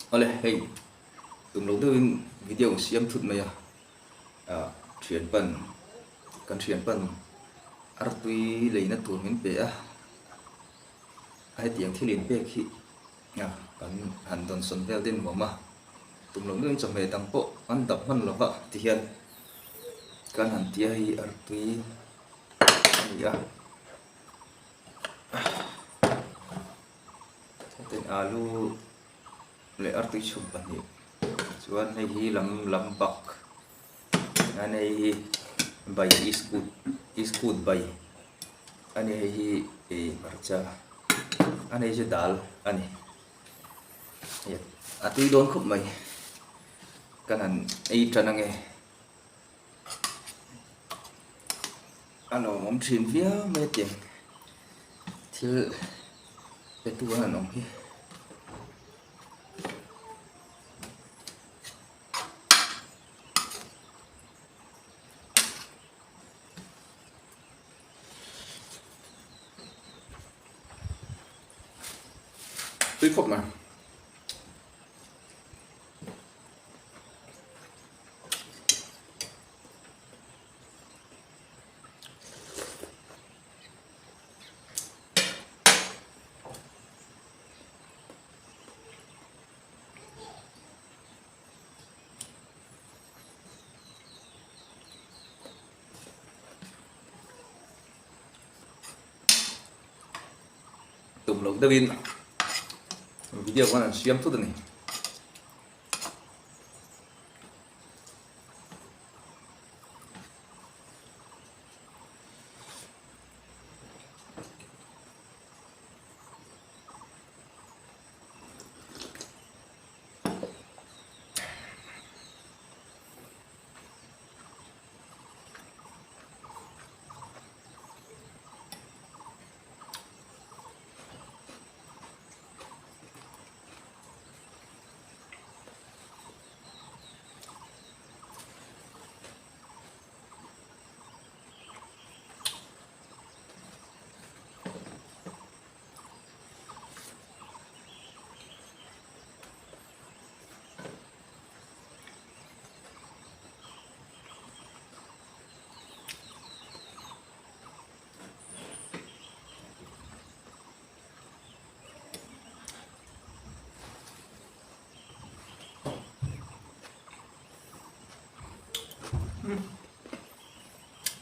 Awle hei tum lo deuhin video ang siam thut mai a, ah thian pan kan thian pan artui leina tur min pe a, a hetiang thil inpek hi ah kan han dawnsawn vel te nuam a, tum lo deuhin chawhmeh dang pawh an dap hman lo va tihian kan han tia hei artui a ni a. Hetiang alu leh artui chhum pahnih chuan hei hi lam lam bak chuan hei hi bai iskut iskut bai a ni hei hi ih hmarcha a ni chu dal a ni a tui dawn khawp mai ka han ei tan ange. A lawmawm thin viau mai a tiang thil pe tu an awm hi. Tui khawp mai. Tum loh deuhin video khan an siam thut a ni.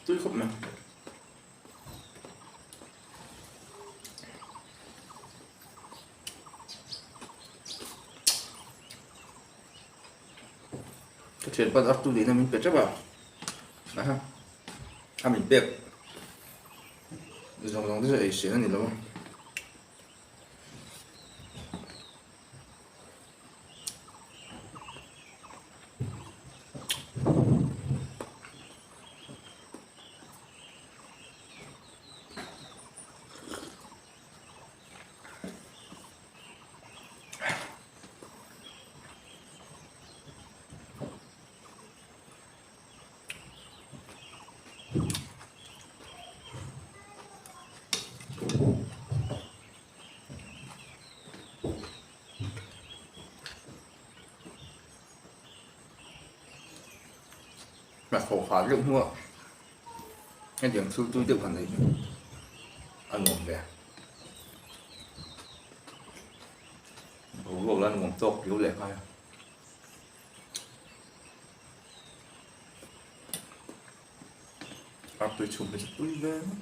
Tui khawp mai. Ka thian pan artu lehna min pe teuh a, aha a min pek zawng zawng te chu ei hriat a ni lo a. Hnathawh hah deuh hnuah hetiang thil tui deuh han ei hi a nuam ve. Boruak lah nuam tawk riau leh nghal a. Artui chhum hi chu tui ve mai.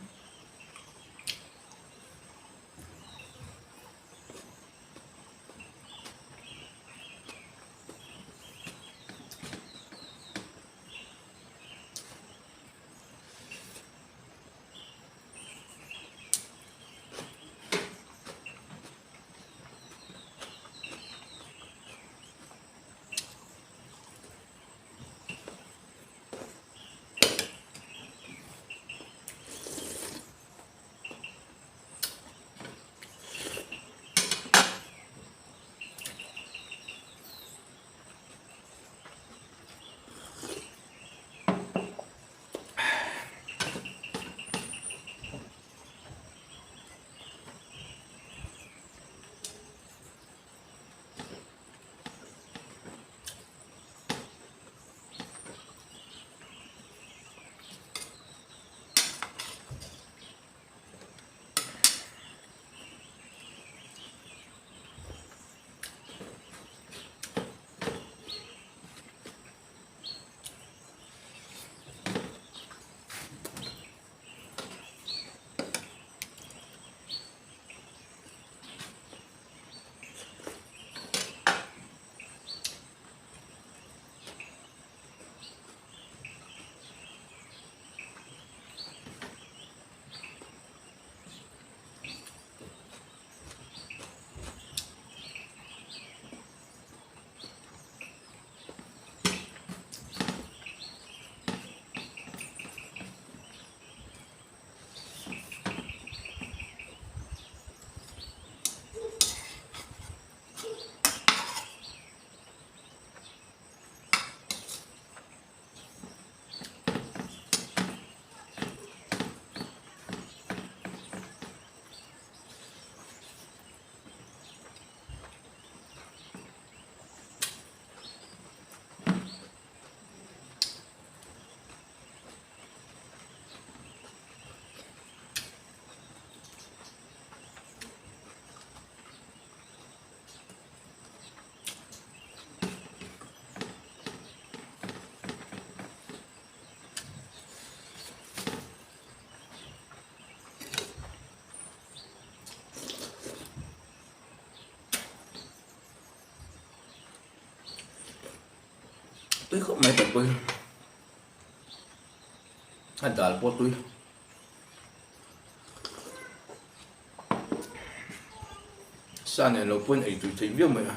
Tui khawp mai paipui. A dal pawh tui. Sa nen lo pawhin ei tui thei viau mai a.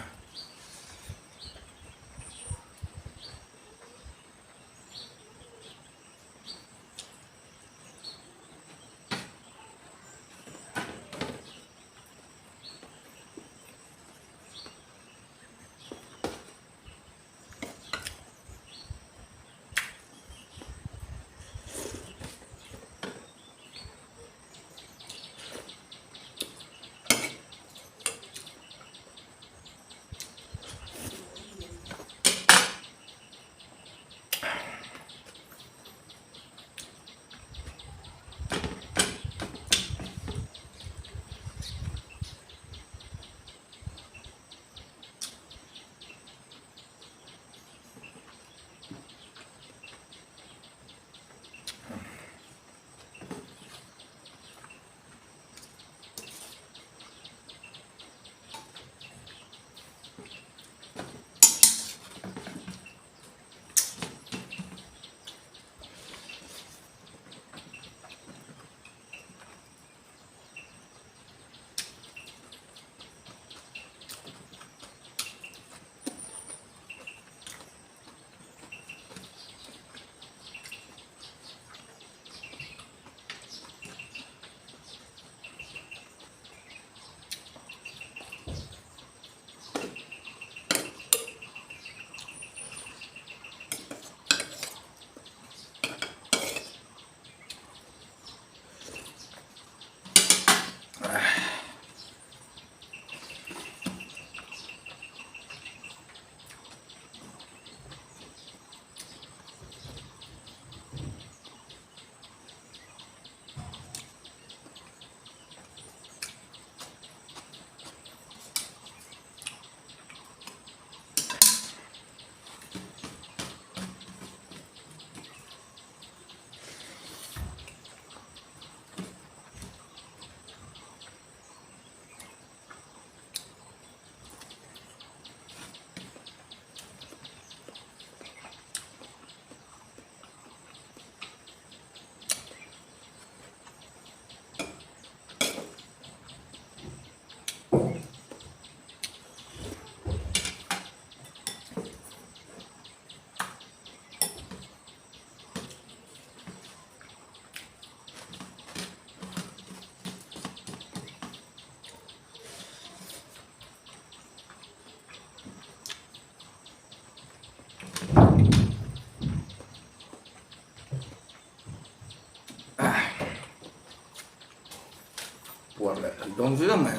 Puar leh thei dawn viau mai.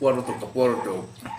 Puar lutuk ka puar lutuk.